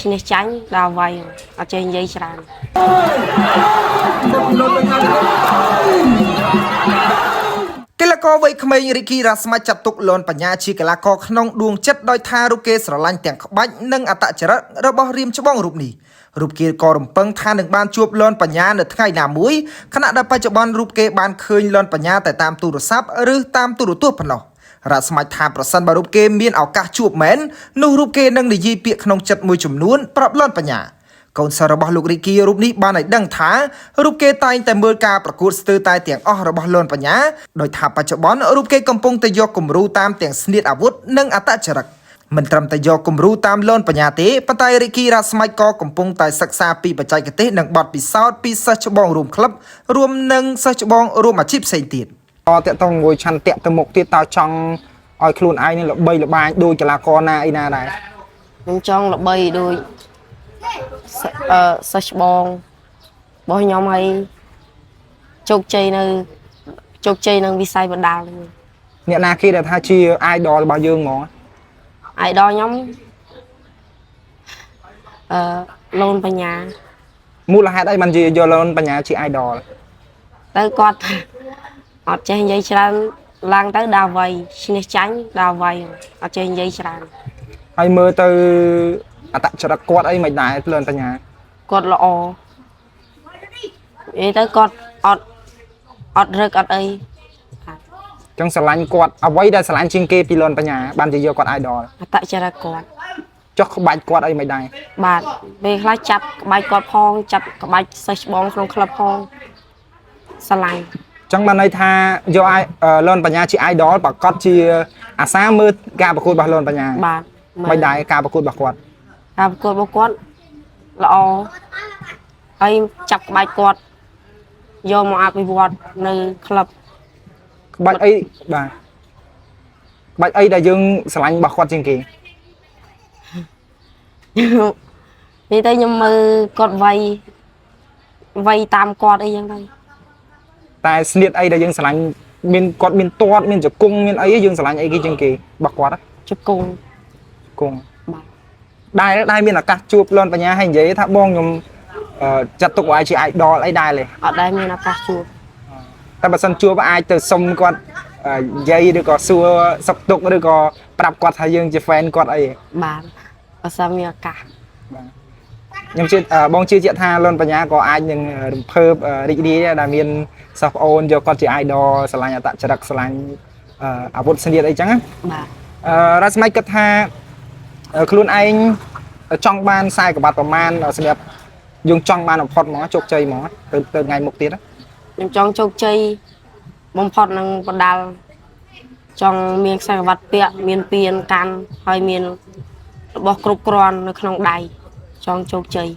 ឈ្នះចាញ់ដល់វាយអត់ចេះនិយាយច្រើន កីឡាករវ័យក្មេងរីគីរ៉ាស្មាច់ចាត់ទុកលនបញ្ញាជាកីឡាករក្នុងដួងចិត្តដោយថារូបគេស្រឡាញ់ទាំងក្បាច់និងអត្តចរិតរបស់រៀមច្បងរូបនេះរូបគេក៏រំពឹងថានឹងបានជួបលនបញ្ញានៅថ្ងៃណាមួយខណៈដែលបច្ចុប្បន្នរូបគេបានឃើញលនបញ្ញាតែតាមទូរស័ព្ទឬតាមទូរទស្សន៍ប៉ុណ្ណោះរ៉ាស្មាច់ថាប្រសិនបើរូបគេមានឱកាសជួបមែននោះរូបគេនឹងនិយាយពាក្យក្នុងចិត្តមួយចំនួនប្រាប់លនបញ្ញា កូនសិស្សរបស់លោករីគីរូបនេះបានឲ្យដឹងថារូបគេតែងតែមើលការប្រកួតស្ទើរតែទាំងអស់របស់លនបញ្ញាដោយថាបច្ចុប្បន្នរូបគេកំពុងតែយកគំរូតាមទាំងស្នៀតអាវុធនិងអត្តចរិតមិនត្រឹមតែយកគំរូតាមលនបញ្ញាទេប៉ុន្តែរីគីរ៉ាស្មាច់ក៏កំពុងតែសិក្សាពីបច្ចេកទេសនិងបទពិសោធន៍ពីសិស្សច្បងរួមក្លឹបរួមនិងសិស្សច្បងរួមអាជីពផ្សេងទៀត តតាក់តងមួយឆន្ទៈទៅមុខទៀតតើចង់ឲ្យខ្លួនឯងនឹងល្បីល្បាញដូចកីឡាករណាអីណាដែរ ខ្ញុំចង់ល្បីដូចសិសិស្សច្បងរបស់ខ្ញុំឲ្យជោគជ័យនៅជោគជ័យនឹងវិស័យបណ្ដាលនេះ អ្នកណាគេដែលថាជា idol របស់យើងហ្មង អាយដល់ខ្ញុំអឺលូនបញ្ញា មូលហេតុអីបានជាយកលនបញ្ញាជា idol ទៅគាត់អត់ចេះនិយាយច្រើនឡើងទៅដល់វ័យឈ្នះចាញ់ដល់វ័យអត់ចេះនិយាយច្រើន ហើយមើលទៅអត្តចរិតគាត់អីមិនដែរលនបញ្ញា គាត់ល្អនិយាយទៅគាត់អត់អត់រឹកអត់អីបាទ ចង់ស្រឡាញ់គាត់អ្វីដែលស្រឡាញ់ជាងគេពីលនបញ្ញាបានជាយកគាត់ idol អត្តចរិតគាត់ ចុះក្បាច់គាត់អីមិនដែរ បាទពេលខ្លះចាប់ក្បាច់គាត់ផងចាប់ក្បាច់សិស្សច្បងក្នុងក្លឹបផងស្រឡាញ់ ចង់បានន័យថាយកឲ្យលនបញ្ញាជា idol ប្រកាសជាអាសាមើលការប្រកួតរបស់លនបញ្ញា បាទ មិនដែរការប្រកួតរបស់គាត់ ការប្រកួតរបស់គាត់ល្អហើយចាប់ក្បាច់គាត់យកមកអភិវឌ្ឍនៅក្លឹប ក្បាច់អីបាទក្បាច់អីដែលយើងស្រឡាញ់របស់គាត់ជាងគេ នេះទៅខ្ញុំមើលគាត់វាយវាយតាមគាត់អីចឹងទៅ តែស្នៀតអីដែលយើងស្រឡាញ់មានគាត់មានទាត់មានជង្គង់មានអីយើងស្រឡាញ់អីគេជាងគេរបស់គាត់ហ៎ ជង្គង់ ជង្គង់ បាទ ដែលដែលមានឱកាសជួបលនបញ្ញាហើយនិយាយថាបងខ្ញុំចាត់ទុកឲ្យជា idol អីដែរទេ អត់ដែលមានឱកាសជួប តែបើសិនជួបអាចទៅសុំគាត់និយាយឬក៏សួរសុខទុក្ខឬក៏ប្រាប់គាត់ថាយើងជា fan គាត់អី បាទបើសិនមានឱកាស ខ្ញុំជឿបងជឿជាក់ថាលនបញ្ញាក៏អាចនឹងរំភើបរីករាយដែរដែលមានសិស្សប្អូនយកគាត់ជា idol ស្រឡាញ់អត្តចរិតស្រឡាញ់អាវុធស្នៀតអីចឹងណា បាទ រស្មីគិតថាខ្លួនឯងចង់បានខ្សែក្បាត់ប្រមាណសម្រាប់យើងចង់បានបំផុតហ្មងជោគជ័យហ្មងទៅទៅថ្ងៃមុខទៀតណា ខ្ញុំចង់ជោគជ័យបំផុតនឹងបដាល់ចង់មានខ្សែក្រវ៉ាត់ពាក់មានពៀនកាន់ហើយមានរបស់គ្រប់គ្រាន់នៅក្នុងដៃចង់ជោគជ័យ